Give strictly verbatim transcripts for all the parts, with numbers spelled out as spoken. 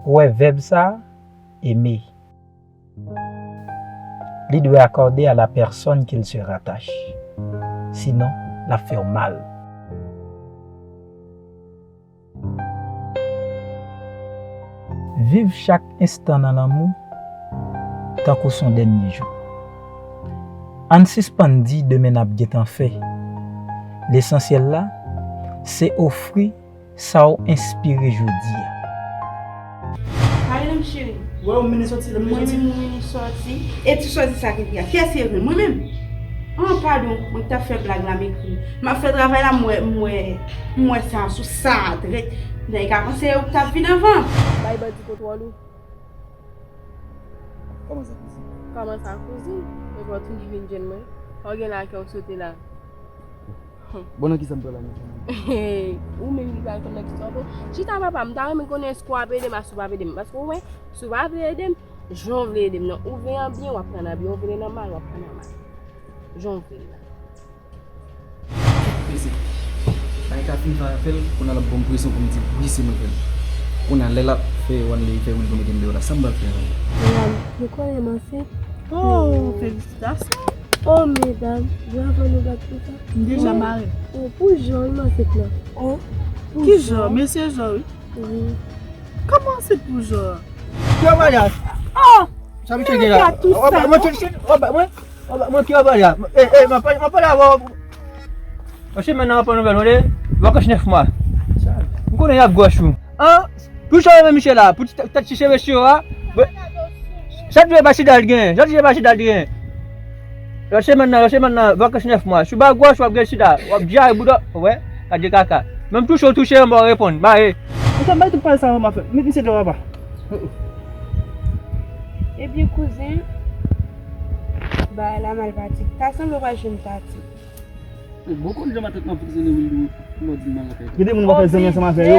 Ou wè vèb sa a, aimer. Li dwe akòde a la pèsòn ke l se ratache. Sinon, l ap fè w mal. Viv chak enstan nan lanmou tankou s on dènye jou. Ann sispann di demen n ap gentan fè. Lesansyèl la, se ofri sa w enspire jodi a. Pale non, cheri. Wè, ou mennen sòti, lè m mennen sòti. Mwen menm, mwen menm sòti. E ti sòti sa ki di a? Kiyès ki ekri? Mwen menm? An, padon, mwen ki t ap fè blag la, m ekri. M ap fè travay la, m wè, m wè, m wè sa sou sa a, trèt. Nèg ka panse ou ki t ap vin anvan. Bay bandi kontwòl ou. Kòman sa, kouzin? Kòman sa, kouzin? Mwen fè w tounen vin jwenn mwen. Fò w gen lakè w sote la. Bon, nan kisa m pral la, mezanmi? Ou menm ki pral konn nan kisa w pral. Chita, papa, m ta renmen konnen èske w ap ede m, a si w p ap ede m. Paske ou wè, si w pa vle ede m, jan w vle ede m nan. Ou vle an byen, w ap pran nan byen. Ou vle nan mal, w ap pran nan mal. Jan w vle la. Mezanmi, Naïka fin fè afè l, kounye a l ap ban m presyon pou m di wi, se mwen fè l. Kounye a, lè l ap fè one lay fè wi l pou mete m deyò la, sa m pral fè avè l? Medam, nou konnen m ansent. Oh, felisitasyon. Oh, medam, yo avan nou bat pou sa. M deja mare. Oh, pou Jean, wi, m ansent la. Oh, pou Jean. Ki Jean? Mesye Jean, wi. Wi. Kòman ansent pou Jean? Ki bagay la? Oh! Sa misye gen la? Mwen, mwen, mwen, mwen, mwen, ki bagay la? Eh, eh, mwen pa, mwen pa la, mwen. Mwen se menm nan pran nouvèl, mwen, de vakans nèf mwa. M konnen y ap gòch ou. An? Pou sa, menm misye la, pou tèt chiche mesye yo a. Sa dwe pa sida l gen, sa dwe pa sida l gen. Lòt semèn nan, lòt semèn nan, vakans nèf mwa. Si w pa gòch, w ap gen sida, w ap dyare, bouda, wè, gade kaka. Menm touche w touche, yon bò reponn, mare. Ou sa bay tout pale sa, mwen fè. Met misye deyò, papa. Ebyen, kouzen, bagay la mal pati. Ta sanble w pa jwenn Tati. Ou bon konn jan matant mwen fikse Newil pou lè w di m al lakay li. Gen de moun w ap fè zanmi ansanm avè yo.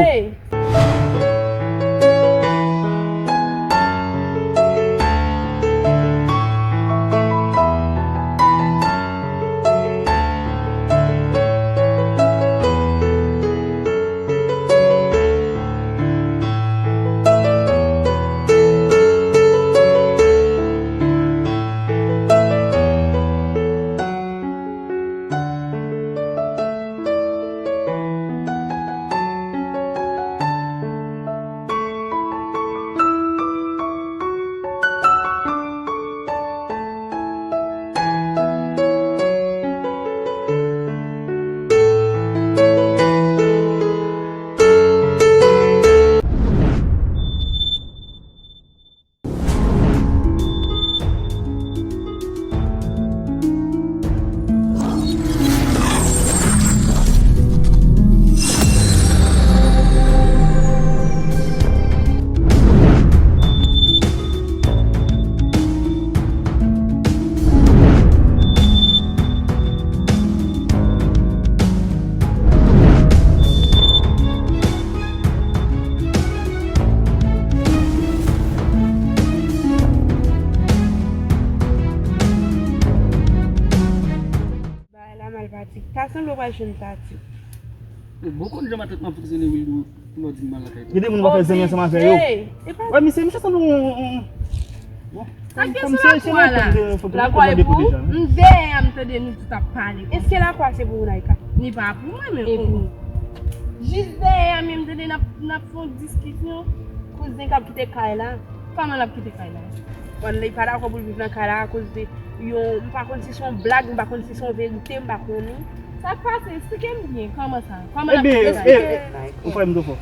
Bagay la mal pati. Ta sanble w pral jwenn Tati. Ou bon konn jan matant mwen fikse Newil pou lè w di m al lakay li. Gen de moun w ap fè zanmi ansanm avè yo. Wè, misye, misye sanble yon, yon, yon, bon, sa gen sou lakwa la? Lakwa e pou ou? M dèyè a, m tande nou tout ap pale. Èske lakwa se pou ou, Naïka? Li pa pou mwen, men pou ou. Jis dèyè a, men m tande n ap, n ap fè yon diskisyon. Kouzen k ap kite kay la. Kòman l ap kite kay la? Bon, li pa dakò pou l viv nan kay la akoz de yon, m pa konn si se yon blag, m pa konn si se yon verite, m pa konnen. Sa k pase? Eksplike m byen. Kòman sa? Kòman l ap kite kay la? Ebyen, e, e, ou frè m twò fò.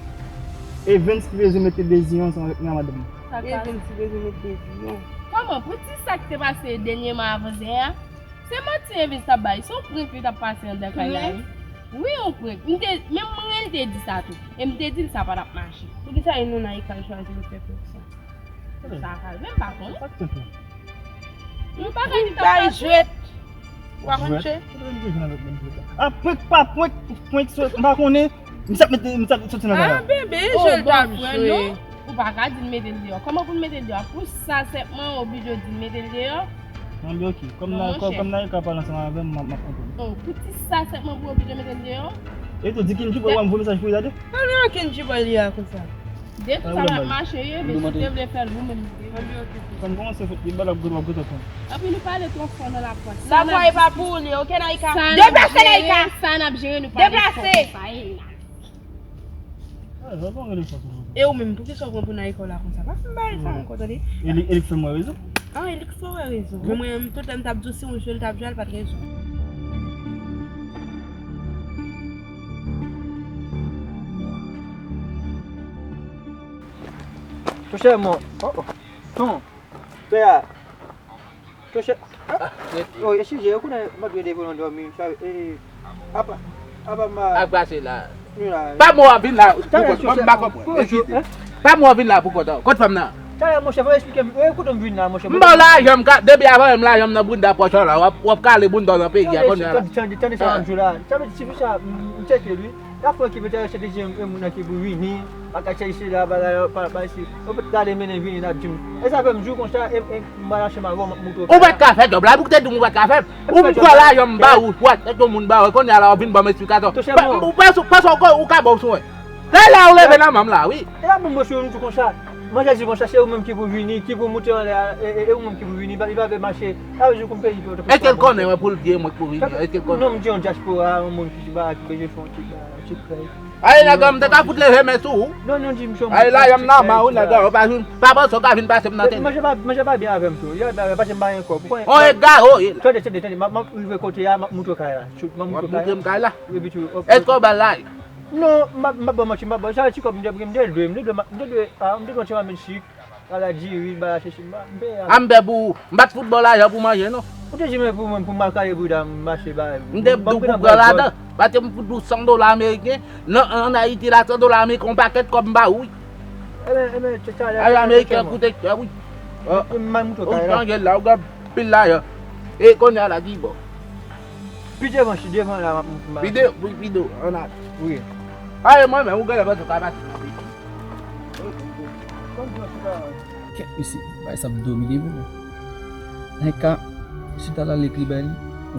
Evens ki bezwen mete dezi ansanm avèk madanm. Evens ki bezwen mete dezi. Kòman? Pou ti sa ki te pase dènyèman avan yè a, se manti Evens t ap bay. Se yon prank li t ap pase anndan kay la, wi. Wi, yon prank. M te, menm mwen, li te di sa tou. E m te di l sa pa t ap mache. Poukisa e nou Naïka l chwazi pou fè prank sa? Sa ka rive, m pa konnen. Sa k fèt la? Yon bagay li t ap pase. Jwèt. Ou pa konn jwe? Jwèt? Kote m te jwenn avèk menm jwèt la? A, prank pa prank, prank sou, m pa konnen. M t ap mete, m t ap soti nan kay la. A, bebe, jwe l t ap jwe. Ou pa ka di l mete l deyò. Kòman pou l mete l deyò? Pou sa sèlman, oblije di l mete l deyò? Bon, byen, oke. Kòm nan, kòm, kòm nan ka pale ansanm avè m, m ap, m ap konprann. Oh, pou ti sa sèlman pou oblije mete l deyò? E tou, di Kenji Boy, w a voye mesaj pou li tande. Pale a Kenji Boy li a konsa. Depi sa m ap mache ye, men si w te vle fè l ou menm, ou te vle. Fanm kòmanse fè ti bal ap gwo ap gwo tan. Epi nou pale twò fò nan lapòs. Lavwa e pa pou ou li, oke Naïka? Deplase Naïka! Sa n ap jere, nou pale twò fò. Deplase! Ah, sa pa rele fò tou. E ou menm, poukisa w pran pou Naïka w la konsa? Pa fè m bagay sa ankò, tande. E li, e li k fè m wè rezon. Ah, e li k fè w wè rezon. Men mwen menm, tout lè m t ap di w se yon jwe l t ap jwe a, l pa t rezon. Chonchè mwen, oh, oh. Ton, pè a. Chonchè, oh, eskize, ou konnen m ap jwe devan nan dòmi, sa, e, apa, apa ma. Ap pase la. Pa mwen w ap vin la pou kont mwen, m pa konprann. Eskize. Pa mwen w ap vin la pou kont ou. Kot fanm nan? Talè, monchè, fò eksplike m. E, kote m vin la, monchè? M ba w lajan, m ka, depi avan menm lajan m nan bounda pòch ou la, w ap, w ap kale bounda w nan peyi a kounye a la. Tande, tande, tande sa m ap di w la. Sa vle di, se pou sa, m, m tcheke li. Lafrans ki pete se dezyèm moun nan ki pou vini. Pa ka chèche la bagay pa pa isi. Ou pa t gade mennen vini n ap di m. E sa fè m jou konsa e e m pa nan chenm avè w m ap moutre w. Ou pa t ka fè djòb la, pou ki te di m ou pa t ka fè l. Ou m pran lajan m ba ou, ou a tèt yon moun ba ou, kounye a la w ap vin ban m esplikasyon. Ou panse ou ka bon sou mwen. Lè la ou leve nan men m la wi. E la menm mwen sou yon jou konsa. Mwen te di konsa se ou menm ki pou vini, ki pou moute anlè a, e ou menm ki pou vini, li pa vle mache. Sa vle di kou m peye pou oto. Èske l konnen mwen pou l di e mwen k pou vini an? Èske l konnen? Non, m di yon dyaspora, yon moun ki pa ki bezwen fè yon ti bagay, yon ti prèy. Aye nèg an m te ka fout leve men sou ou. Non, non, di m se yon. Aye la yon m nan ma ou nèg an, ou pa vin, pa panse ou ka vin pase m nan tenten. Manje pa, manje pa byen avè m tou. Yo, pase m pa gen kòb. On egare ou ye la. Tande, tande, tande, m ap, m ap rive kote a, m ap moutre w kay la. M ap moutre w kay la. W ap moutre m kay la? Wi, wi, wi. Èske w ba l la? Non, m ap, m ap ba w manti, m ap ba w, sa ti kòb m te pran, m te dwe, m te dwe, m te dwe, ah, m te dwe yon ti manmit sik, ala diri, bagay sesi, m peye a. A m pè pou ou, m pa t fout ba w lajan pou manje non. Ou te di mwen pou mwen, pou m al kale bouda m, m achte bagay. M te di w pou pran ladan, paske m fout ou san dola ameriken, nan, ann Ayiti la, san dola ameriken, yon pakèt kòb m ba ou wi. Ebyen, ebyen, talè. Ay, ameriken koute chè wi. M al moutre w kay la. Ou chanje la, ou gen anpil lajan. E kounye a la, ki bò? Pi devan, si devan la, m ap moutre m ap. Pi de, pi, pi de, ann ale. Wi. Aye mwen menm, ou genlè panse ou ka pase nan peyi. Kèt mesye, bagay sa ap domine pou mwen. Naïka, chita la, li ekri bay li,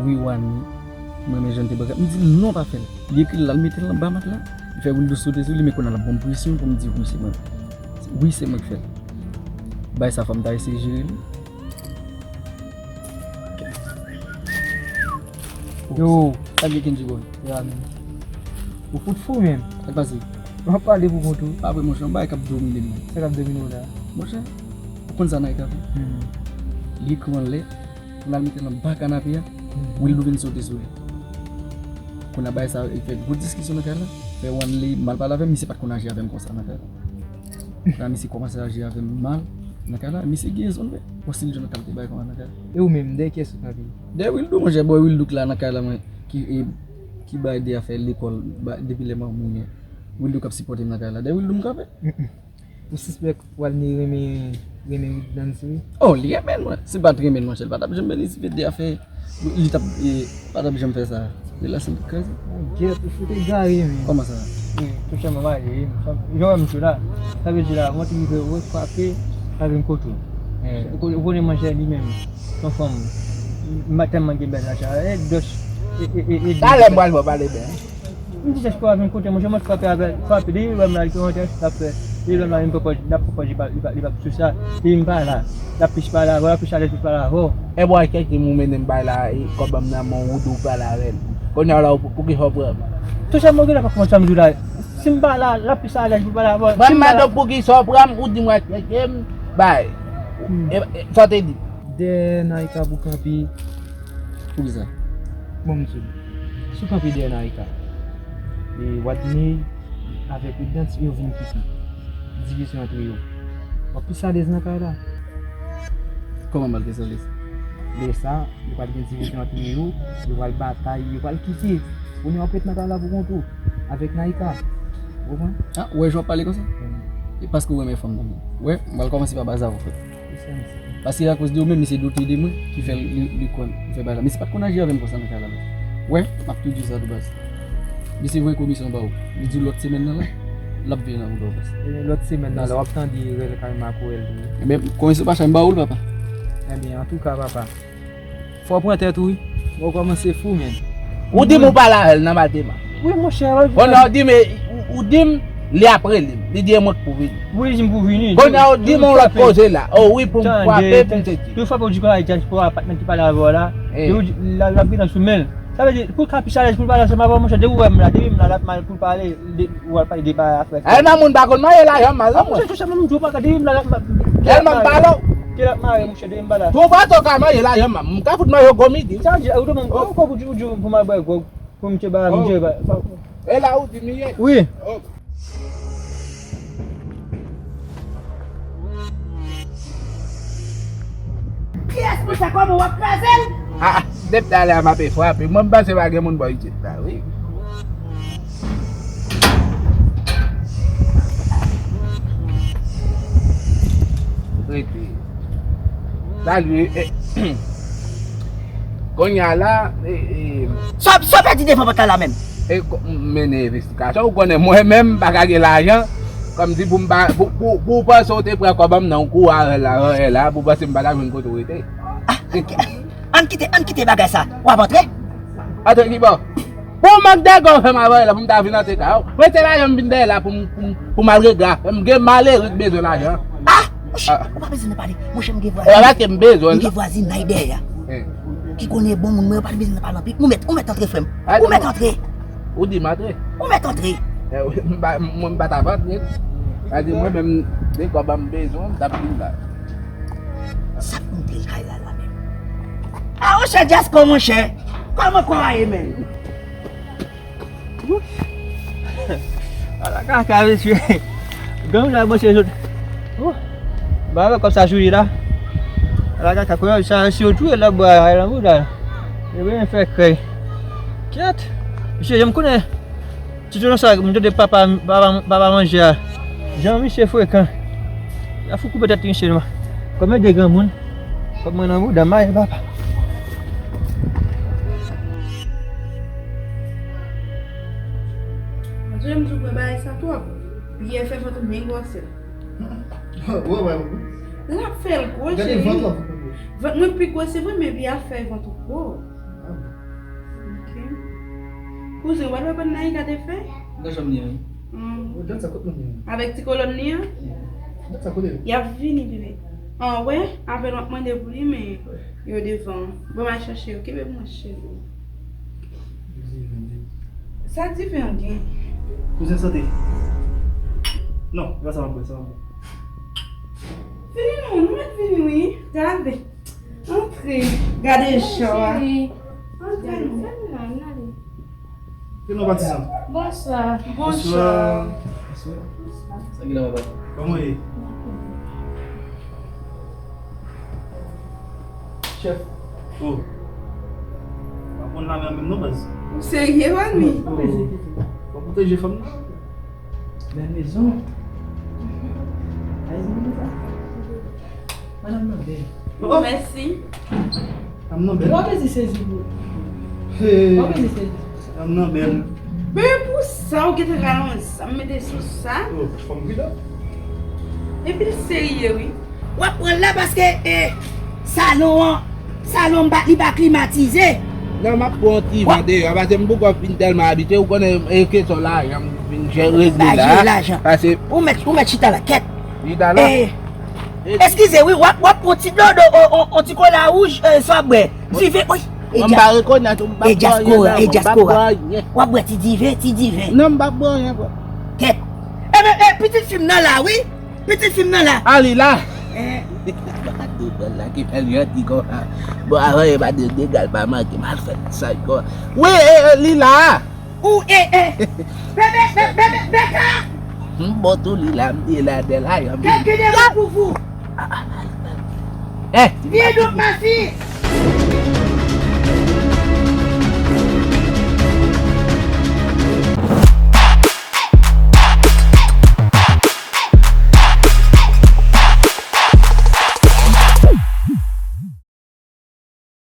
wi, Wani, mwen renmen jan l te baka. M di l non, pa fè l. Li ekri l la, l mete l anba matla. Li fè Wildo sote sou li, men kounye a l ap ban m presyon pou m di wi, se mwen. Wi, se mwen k fè l. Bagay sa, fò m ta eseye jere li. Yo, sa gen Kenji boy? Ya, men. Ou fout fou, men. Sa k pase? W ap pale pou kont ou. Pa vre, monchè, yon bagay k ap domine m. Sa k ap domine w la? Monchè, ou konn sa Naïka fè? Hmm. Li ekri anlè, pou l al mete l anba kanape a, hmm, Wildo vin sote sou li. Kounye a bagay sa, li fè gwo diskisyon nan kay la, fè Wanley mal pale avè m, misye pa t konn aji avè m konsa nan kay la. La misye kòmanse aji avè m mal nan kay la, misye gen zòn vre. Bon, si l jwenn kalite bagay kòman nan kay la. E ou menm, dèyè kiyès ou kanpe? Dèyè Wildo, monchè, bò Wildo k la nan kay la, mwen, ki, e, ki bay de afè lekòl, ba, depi lè m an moun. Wildo k ap sipòte m nan kay la. Dèyè Wildo m kanpe. Mm, mm. Ou sispèk Walney renmen, renmen Wildan, wi? Oh, li renmen l, mwen. Si l pa t renmen l, monchè, l pa t ap janm vin isit de afè. Li t ap, e, pa t ap janm fè sa. Relasyon t kraze. Oh, Gyèt, ou fout egare, men. Kòman sa? Wi, tou sèlman maje, wi. Jan w wè m tou la. Sa vle di la, mwen te rive, wè, frape, pa vin kote w. Ou konnen manzè li menm, se yon fanm, m pa tèlman gen bèl lajan. E, dòs, e, e, e, e. Talè m pral ba w pale byen. M di jès pou w vin kote mwen, jan mwen frape avè l, frape, depi lè m la, li fè yon jès, l ap fè, depi lè m la, li pwopòze, l ap pwopòze, li pa, li pa, li pa sou sa, depi m pa la, l ap plis pale avè w, l ap plis alèz pou l pale avè w. E bò, kèk moun mennen m bay la, e, kòb ban m nan men w, ou di w pale avè l. Kounye a la, pou, poukisa w pran m? Tou sa, mwen genlè pa konprann sa m di w la. Si m pa la, l ap plis alèz pou l pale avè w. Mwen, m mande w poukisa w pran m, ou di mwen, kèk, e, m bay. E, e, sa w te di? Dèyè Naïka pou kanpe. Poukisa? Bon, m di w. Si w kanpe dèyè Naïka, e Wadney avèk Wildan, yo vin kite divizyon antre yo. W ap plis alèz nan kay la. Kòman m pral plis alèz? Lè sa, yo pral gen divizyon antre yo, yo pral batay, yo pral kite. Kounye a w ap ret nan kay la pou kont ou, avèk Naïka. Ou konprann? Ah, ou wè jan w ap pale konsa? E paske w renmen fanm nan. Wè, m pral kòmanse pa baz avè w, frè. Paske akoz de ou menm, misye doute de mwen, ki fè li, li kwè m fè bagay la. Misye pa t konn aji avè m konsa nan kay la, non. Wè, m ap tou di w sa tou baz. Misye voye komisyon ba ou. Li di w lòt semèn nan la, l ap vini nan bouda w baz. E lòt semèn nan la, w ap tande rèl kay makorèl tou. Ebyen, komisyon pa chay m ba ou l, papa. Ebyen, antouka, papa. Fò w pran tèt ou, wi. Ou kòmanse fou, men. Ou di m ou pale avè l nan Matema. Wi, monchè. Kounye a ou di m, ou, ou di m, Li ap rele m. Li di e mwen k pou vini. Wi, li di m pou vini. Kounye a ou di m yon lòt koze la. O wi, pou m frape, pou m sezi. Tou frape, ou di konsa, dyaspora patnè ki pale avè w la. Li di l ap gen nan sou men l. Sa vle di, pou l ka plis alèz, pou l pale ansanm avè w, monchè, depi w wè m la, depi m la, l ap mal pou l pale, ou al pale de bagay afè. Tèlman moun pa konn manje lajan m mal non, monchè. Monchè, monchè, m di w pa ka, depi m la, l ap mal. Tèlman m pale w. Ke l ap mare, monchè, depi m pa la. Tou vre, tou ka manje lajan m, m ka fout manje w gwo midi. Sa di, ou tou menm, ou, ou, ou, ou, ou, pou m al bwè gwòg. Pou m te ba, m te ba. E la ou di m ye? Wi. Kiyès monchè, kòman w ap kraze l? Ah, depi talè a m ape frape. Mwen m panse pa gen moun bò isit la, wi. Rete. Salye. Kounye a la, e, e, sa, sa w pèdi devan pòt la la menm? E, ko- m mennen envestigasyon. Ou konnen mwen menm, m pa ka gen lajan. Kòmsi pou m pa, pou, pou, pou w panse w te pran kòb an m nan, ou kouri avè l la, avè l la, pou w panse m pa ta jwenn kote w rete. Ah, ann ki- ann kite, ann kite bagay sa. W ap antre? Antre ki bò? Pou mank de gòv fè m avè w la, pou m ta vin antre kay ou. Mwen se lajan m vin dèyè la pou m, pou m, pou m al regle afè m. M gen malere k bezwen lajan. Ah! Monchè, ou pa bezwen nan pale. Monchè, m gen vwazinay. E pa ke m bezwen. M gen vwazinay dèyè a. Ki konnen bon moun, mwen yo pa bezwen nan pale anpil. Ou mèt, ou mèt antre, frè m. Ou mèt antre. Ou di m antre? Ou mèt antre. E, m pa, mwen m pa t ap antre. Sa di mwen menm, de kòb an m bezwen, m t ap vin la. Sa k moute l kay la la menm? Ah, monchè, Dyasko, monchè. Kòman kò a ye, menm? Ala kaka, mesye. Gang la, monchè, sot. Ba, wè kòb sa jouri la. Ala kaka, kò sa, si yo touye lòt bò a, ay nan bouda. Yo vin fè krèy. Kèt. Mesye, jan m konnen. Toutotan sa, m tande papa, papa, papa manje a. Jan misye frekan. Y a fout koupe tèt misye nwa. Konbyen de granmoun? Kòb mwen nan bouda m, ay papa. Antre m sou pwen bagay sa twòp. Biyè fè vant ou byen gwosè. Wè, wè, wè. L ap fè l gwo, cheri. Gade vant la pou gwo. Vant mwen pi gwo, se vre, men biyè ap fè vant ou gwo. Ah bon. Ok. Kouzen, w al wè bann Naïka te fè? Nan janm li an, wi. Hmm. Oh, dat sa kot moun li an? Avèk ti kolòn li an? Hmm. Dat sa kote yo? Y ap vini, bebe. An, wè, apèn w ap mande pou li, men yo devan. Bon, m al chache yo. Kenbe pou mwen, cheri. Vin, vin, vin. Sa diven an gen? Kouzen, sante. Non, e pa sa m ap bwè, sa m ap bwè. Vini non, nou mèt vini, wi. Gade. Antre. Gade jan a. Antre non. Fèmen la, n ale. Ki non patizan? Bonswa. Bonswa. Bonswa. Sa ki la, papa? Kòman w ye? Chèf. Oh. Pa konn lame a menm non, baz. Ou serye, Wani? Oh. Fò pwoteje fanm nan. Bèl mezon. Ay, mezon sa. Madanm nan bèl. Oh, mèsi. Madanm nan bèl. Mwen mezi sezi pou. Mwen mezi sezi. Madanm nan bèl. Men pou sa, ou gentan rale yon zam mete sou sa? Oh, fanm pridan. Epi l serye, wi. W ap pran l la paske, eh, salon an, salon an pa, li pa klimatize. Non, m ap pran yon ti van deyò, paske m poko fin tèlman abitye, ou konnen, e, kesyon lajan, m vin jere, regle la. Pase ou mèt, ou mèt chita la, kèt. Chita la. Eh, eskize, wi, w ap, w ap pran ti dodo, on, on, on ti kola wouj, eh, sa w ap bwè. Diven, wi. Mwen m pa rekonèt ou, m p ap bwè anyen, non, mwen m p ap bwè anyen. W ap bwè ti diven, ti diven. Non, m p ap bwè anyen, frè. Kèt. Enben, eh, pitit fi m nan la, wi. Pitit fi m nan la. A, li la. Eh. Devan la ki fè l janti konsa. Bon, avan e pa de dega l pa manke mal fèt sa konsa. Wi, eh, eh, li la. Ou, eh, eh. Bebe, bebe, bebe, Beka. M bon tou li la, m di la de la, yon. Kèt ki devan pou vou. Eh, vye dòk masi.